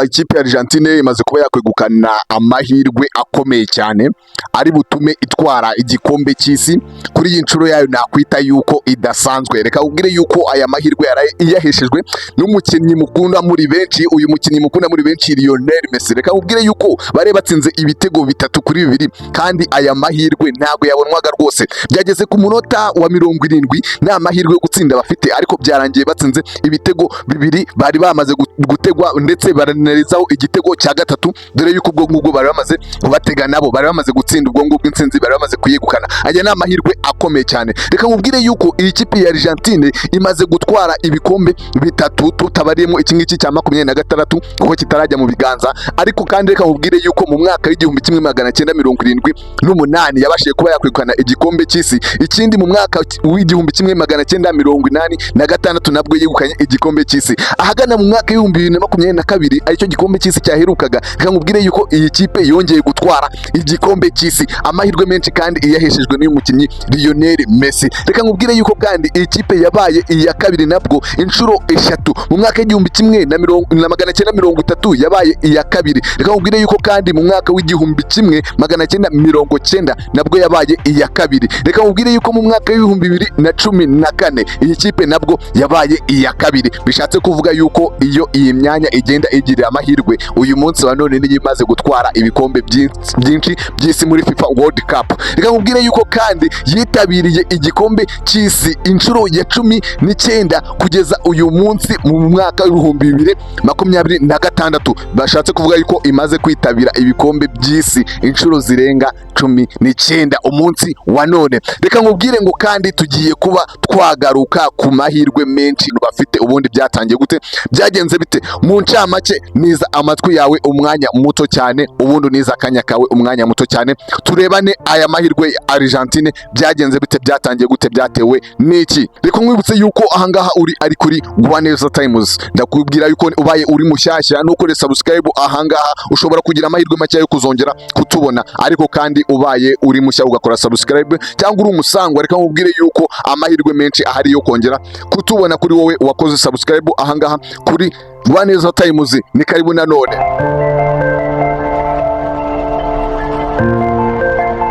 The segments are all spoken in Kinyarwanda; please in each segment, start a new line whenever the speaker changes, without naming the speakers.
Ikipe ya Argentine imaze kuba yakwegukana amahirwe akomeye cyane ari butume itwara igikombe cy'isi kuri iyi nshuro yayo nakwita yuko idasanzwe. Reka ubwire yuko aya mahirwe yaraye iyaheshejwe n'umukinnyi mukunda muri benshi, uyu mukinnyi mukunda muri benshi, Lionel Messi. Reka ubwire yuko bari batsinze ibitego 3-2, kandi aya mahirwe ntabwo yabonwaga rwose. Byageze ku munota wa 70 nta mahirwe yo gutsinda bafite, ariko byarangiye batsinze ibitego 2 bari bamaze gutegwa, ndetse baranarizaho igitego cya gatatu, dore yuko ubwo ngubwo bari bamaze kubatega, nabo bari bamaze gutsinda, ubwo ngubwo intsinzi bari bamaze kuyegukana. Aya ni amahirwe akomeye cyane. Reka nkubwire yuko iyi kipe ya Argentine imaze gutwara ibikombe bitatu, tutabariyemo iki ngiki cya 26 kuko kitarajya mu biganza. Ariko kandi reka nkubwire yuko mu mwaka w'1978 yabashije kuba yakwegukana igikombe cy'isi. Ikindi, mu mwaka w'1986 nabwo yegukanye igikombe cy'isi. Ahagana mu mwaka w'2022, aricyo gikombe cy'isi cyaherukaga, reka nkubwire yuko iyi kipe yongeye gutwara igikombe cy'isi. Amahirwe menshi kandi iyaheshejwe n'uyu mukinnyi Lionel Messi. Reka nkubwire yuko kandi iyi kipe yabaye iya kabiri nabwo inshuro eshatu. Mu mwaka w'1930 yabaye iya kabiri. Reka nkubwire yuko kandi mu mwaka w'1990 nabwo yabaye iya kabiri. Reka nkubwire yuko mu mwaka w'2014 iyi kipe nabwo yabaye iya kabiri. Bishatse kuvuga yuko iyo iyi myanya igenda igirira amahirwe, uyu munsi wa none niyo imaze gutwara ibikombe byinshi by'isi muri FIFA World Cup. Reka nkubwire yuko kandi yitabiriye igikombe cy'isi inshuro ya 19 kugeza uyu munsi mu mwaka w'2026. Bashatse kuvuga yuko imaze kwitabira ibikombe by'isi inshuro zirenga 19 umunsi wa none. Reka nkubwire ngo kandi tugiye kuba twagaruka ku mahirwe menshi bafite. Ubundi byatangiye gute? Byagenze bite? Mu ncamake, niza amatwi yawe umwanya muto cyane, ubundi uniza akanya kawe umwanya muto cyane, turebane aya mahirwe ya Argentine. Byagenze bite? Byatangiye gute? Byatewe n'iki? Reka nkwibutse yuko ahangaha uri ari kuri Rwaneza Times. Ndakubwira yuko ubaye uri mushyashya nukore subscribe ahangaha, ushobora kugira amahirwe make yo kuzongera kutubona. Ariko kandi ubaye uri mushya ugakora subscribe, cyangwa uri umusangwa, reka nkubwire yuko amahirwe menshi ahari yo kongera kutubona kuri wowe wakoze subscribe ahangaha kuri Rwaneza Times. Ni karibu nanone.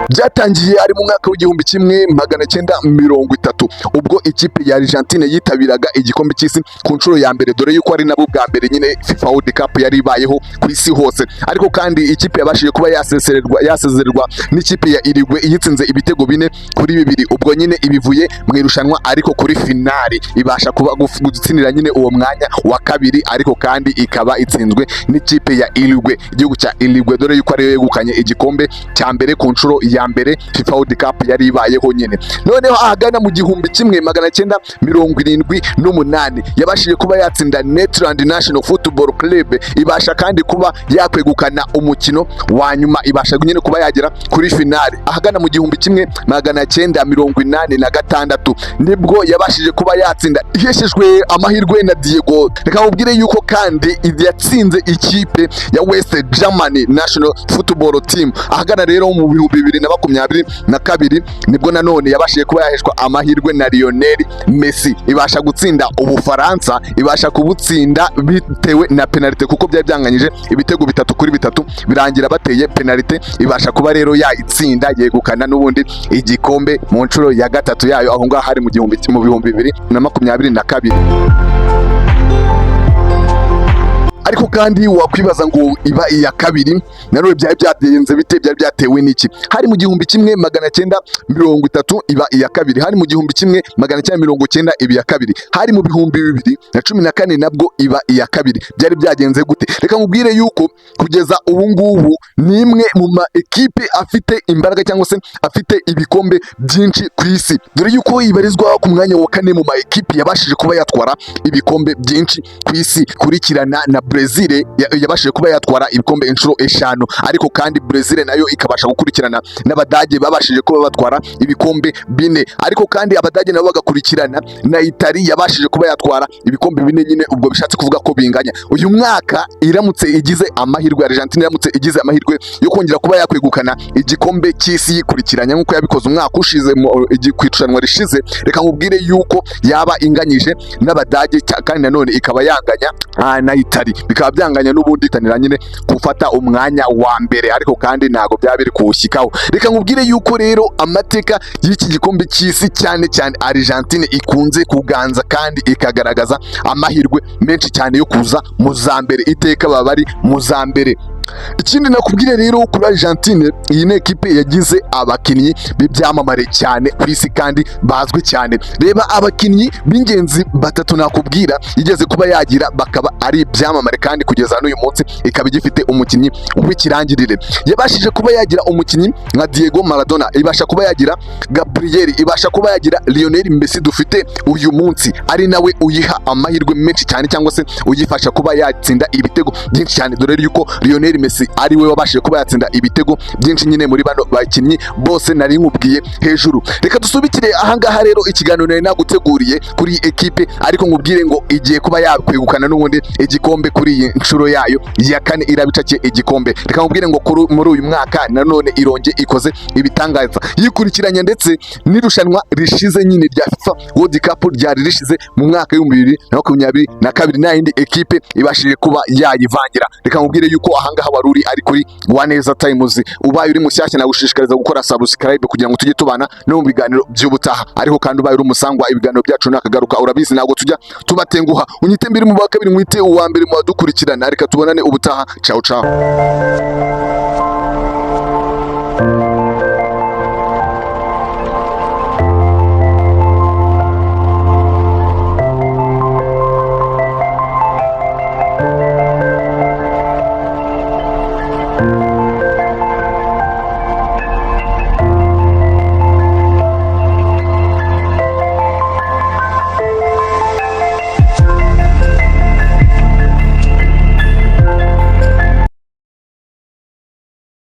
Byatangiye ari mu mwaka w'1930, ubwo ikipe ya Argentine yitabiraga igikombe cy'isi ku nshuro ya mbere, dore yuko ari nabo bwa mbere nyine FIFA World Cup yari ibayeho ku isi hose. Ariko kandi ikipe yabashije kuba yasezererwa n'ikipe ya Uruguay, iyitsinze ibitego 4-2. Ubwo nyine ibivuye mu irushanwa, ariko kuri finali ibasha kuba gutsindira nyine uwo mwanya wa kabiri, ariko kandi ikaba itsinzwe n'ikipe ya Uruguay, igihugu cya Uruguay, dore yuko ariyo yegukanye igikombe cya mbere ku nshuro ya mbere FIFA World Cup yari ibayeho nyine. Noneho ahagana mu 1978 yabashije kuba yatsinda Netherland National Football Club, ibasha kandi kuba yakwegukana umukino wa nyuma, ibasha nyine kuba yagera kuri finali. Ahagana mu 1986 nibwo yabashije kuba yatsinda, iheshejwe amahirwe na Diego. Reka nkubwire yuko kandi yatsinze ikipe ya West Germany National Football Team. Ahagana rero mu 2022 nibwo nanone yabashije kuba yaheshwa amahirwe na Lionel Messi, ibasha gutsinda Ubufaransa, ibasha kubutsinda bitewe na penalite, kuko byari byanganyije ibitego 3-3, birangira bateye penalite, ibasha kuba rero yayitsinda, yegukana n'ubundi igikombe mu nshuro ya gatatu yayo. Aho ngaho hari mu 2022. Ariko kandi wakwibaza ngo iba iya kabiri nanone byari byagenze bite? Byari byatewe n'iki? Hari mu 1930 iba iya kabiri, hari mu 1990 iba iya kabiri, hari mu 2014 nabwo iba iya kabiri. Byari byagenze gute? Reka nkubwire yuko kugeza ubu ngubu ni imwe mu ma ekipe afite imbaraga cyangwa se afite ibikombe byinshi ku isi, dore yuko ibarizwa ku mwanya wa kane mu ma ekipe yabashije kuba yatwara ibikombe byinshi ku isi, kurikirana na Brazil yabashije kuba yatwara ibikombe inshuro eshanu. Ariko kandi Brazil nayo ikabasha gukurikirana n'Abadage babashije kuba batwara ibikombe bine. Ariko kandi Abadage nabo bagakurikirana na Italy yabashije kuba yatwara ibikombe bine nyine. Ubwo bishatse kuvuga ko binganya. Uyu mwaka iramutse igize amahirwe, Argentine iramutse igize amahirwe yo kongera kuba yakwegukana igikombe cy'isi yikurikiranya nk'uko yabikoze umwaka ushize ku irushanwa rishize, reka nkubwire yuko yaba inganyije n'Abadage, kandi nanone ikaba yanganya na Italy. bikaba byanganya n'ubundi tanira nyine gufata umwanya wa mbere, ariko kandi ntago byaba biri kuwushyikaho. Reka nkubwire yuko rero amateka y'iki gikombe cy'isi, cyane cyane Argentine ikunze kuganza kandi ikagaragaza amahirwe menshi cyane yo kuza mu za mbere, iteka baba bari mu za mbere. Ikindi nakubwire rero kuri Argentine, iyi ni ekipe yagize abakinnyi b'ibyamamare cyane ku isi kandi bazwi cyane. Reba abakinnyi b'ingenzi batatu nakubwira igeze kuba yagira bakaba ari ibyamamare, kandi kugeza n'uyu munsi ikaba igifite umukinnyi w'ikirangirire. Yabashije kuba yagira umukinnyi nka Diego Maradona, ibasha kuba yagira Gabriel, ibasha kuba yagira Lionel Messi dufite uyu munsi, ari nawe uyiha amahirwe menshi cyane cyangwa se uyifasha kuba yatsinda ibitego byinshi cyane, dore yuko Lionel Messi ari we wabashije kuba yatsinda ibitego byinshi nyine muri bano bakinnyi bose nari nkubwiye hejuru. Reka dusubikire ahangaha rero ikiganiro nari naguteguriye kuri iyi ekipe, ariko nkubwire ngo igiye kuba yakwegukana n'ubundi igikombe kuri iyi nshuro yayo ya kane irabicakiye igikombe. Reka nkubwire ngo muri uyu mwaka nanone ironge ikoze ibitangaza, yikurikiranya ndetse n'irushanwa rishize nyine rya FIFA World Cup ryari rishize mu mwaka w'2022, nta yindi ekipe ibashije kuba yayivangira. Reka nkubwire yuko ahangaha wari uri ari kuri Waneza Times. Ubaye uri mushyashya, nagushishikariza gukora subscribe kugira ngo tujye tubana no mu biganiro by'ubutaha. Ariko kandi ubaye uri umusangwa, ibiganiro byacu nakagaruka, urabizi ntabwo tujya tubatenguha. Unyite mbiri mu wa kabiri, mwite uwa mbere mu badukurikirana. Reka tubonane ubutaha. Ciao ciao.